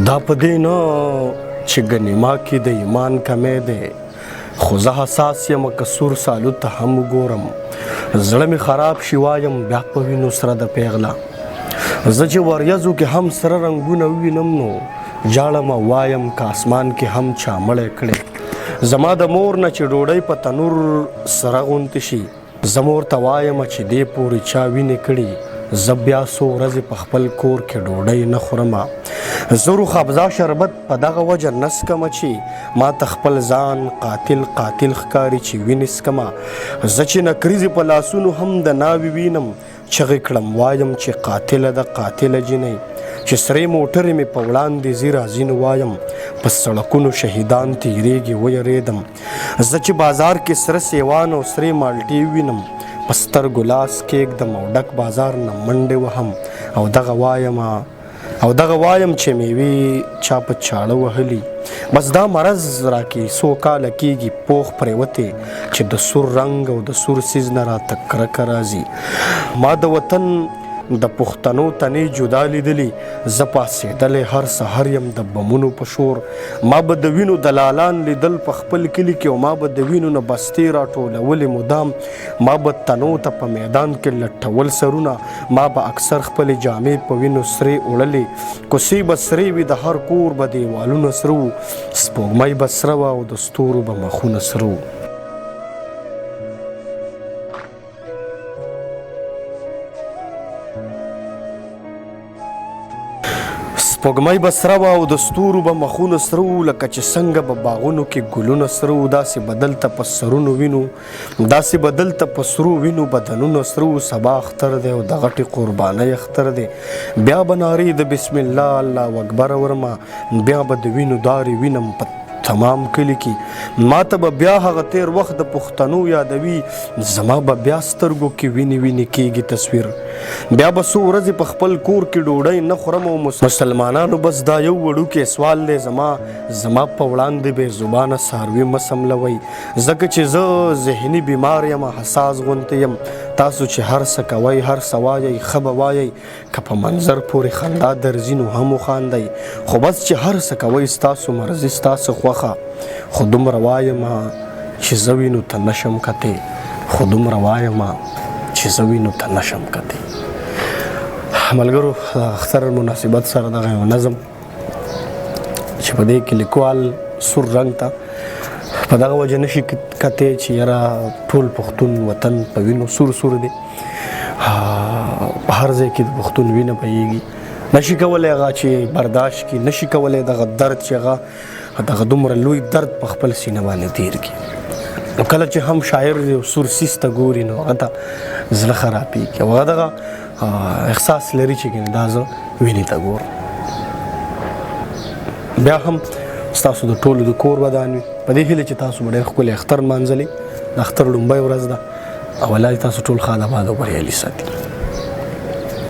دا په دې نه چې ګنې ما کې د ایمان کمی دی، خو زه حساس یم، که سور سالو ته هم وګورم زړه مې خراب شي، وایم بیا په وینو سره د پیغله. زه چې وریځو کې هم سره رنګونه ووینم نو ژاړم او وایم که اسمان کې هم چا مړی کړی. زما د مور نه چې ډوډۍ په تنور سره غونتې شي، زه مور ته وایم چې دې پورې چا وینې کړي، زه بیا څو ورځې په خپل کور کې ډوډۍ نه خورم. زه روح افزا شربت په دغه وجه نه څکم چې ما ته خپل ځان قاتل قاتل ښکاري چې وینې څکم. زه چې نکریزې په لاسونو هم د ناوې وینم، چغې کړم وایم چې قاتله ده قاتله جینۍ. چې سرې موټرې مې په وړاندې ځي راځي نو وایم په سړکونو شهیدان تیریږي، ویرېدم. زه چې بازار کې سره سیوان او سرې مالټې وینم، په سترګو لاس کېږدم او ډک بازار نه منډې وهم او دغه وایم او دغه وایم چې میوې چا په چاړه وهلي. بس دا مرض راکې څو کاله کېږي پوخ پرېوتی چې د سور رنګ او د سور څیز نه راته کرکه راځي. ما د وطن د پښتنو تنې جدا لیدلي، زه پاڅېدلی هر سحر یم د بمونو په شور. ما به د وینو دلالان لیدل په خپل کلي کې او ما به د وینو نه بستې راټولولې مدام. ما به تنو ته په میدان کې لټول سرونه، ما به اکثر خپلې جامې په وینو سرې اوړلې. کوڅې به سرې وي، د هر کور به دیوالونه سره وو، سپوږمۍ به سره وه او د ستورو به مخونه سره وو. سپوږمۍ به سره وه او د ستورو به مخونه سره وو، لکه چې څنګه به باغونو کې ګلونه سره وو، داسې به دلته په سرونو وینو، داسې به دلته په سرو وینو بدنونه سره وو. سبا اختر دی او د غټې قربانۍ اختر دی، بیا به نارې د بسم الله الله اکبر اورمه، بیا به د وینو دارې وینم په تمام کلي کې. ما ته به بیا هغه تیر وخت د پښتنو یادوي، زما به بیا سترګو کې وینې وینې کېږي تصویر. بیا به څو ورځې په خپل کور کې ډوډۍ نه خورم او مسلمانانو بس دا یو وړوکی سوال دی زما، زما په وړاندې بې زبانه څاروي مه څملوئ، ځکه چې زه ذهني بیمار یم، حساس غوندې یم. تاسو چې هر څه کوئ هر څه وایئ ښه به وایئ، که په منظر پورې خندا درځي نو هم وخاندئ، خو بس چې هر څه کوئ ستاسو مرضي ستاسو خوښه. خو دومره وایم چې زه وینو ته نشم کتی، خو دومره وایم چې زه وینو ته نشم کتی. ملګرو، د اختر مناسبت سره دغه یو نظم چې په دې کې لیکوال سور رنګ ته په دغه وجه نشي کتی چې یاره ټول پښتون وطن په وینو سور سور دی، په هر ځای کې د پښتون وینه بهیږي، نشي کولی هغه چې برداشت کړي، نشي کولی دغه درد چې هغه دغه دومره لوی درد په خپل سینه باندې تیر کړي. نو کله چې هم شاعر یو سور څیز ته ګوري نو هغه ته زړه خرابېږي او هغه دغه احساس لري چې ګنې دا زه وینې ته ګورم. بیا هم ستاسو د ټولو د کور ودان وي، په دې هیله چې تاسو به ډېر ښکلی اختر لمانځلی. د اختر لومړۍ ورځ ده او الله دې تاسو ټول ښاد آباد او بریالي ساتي.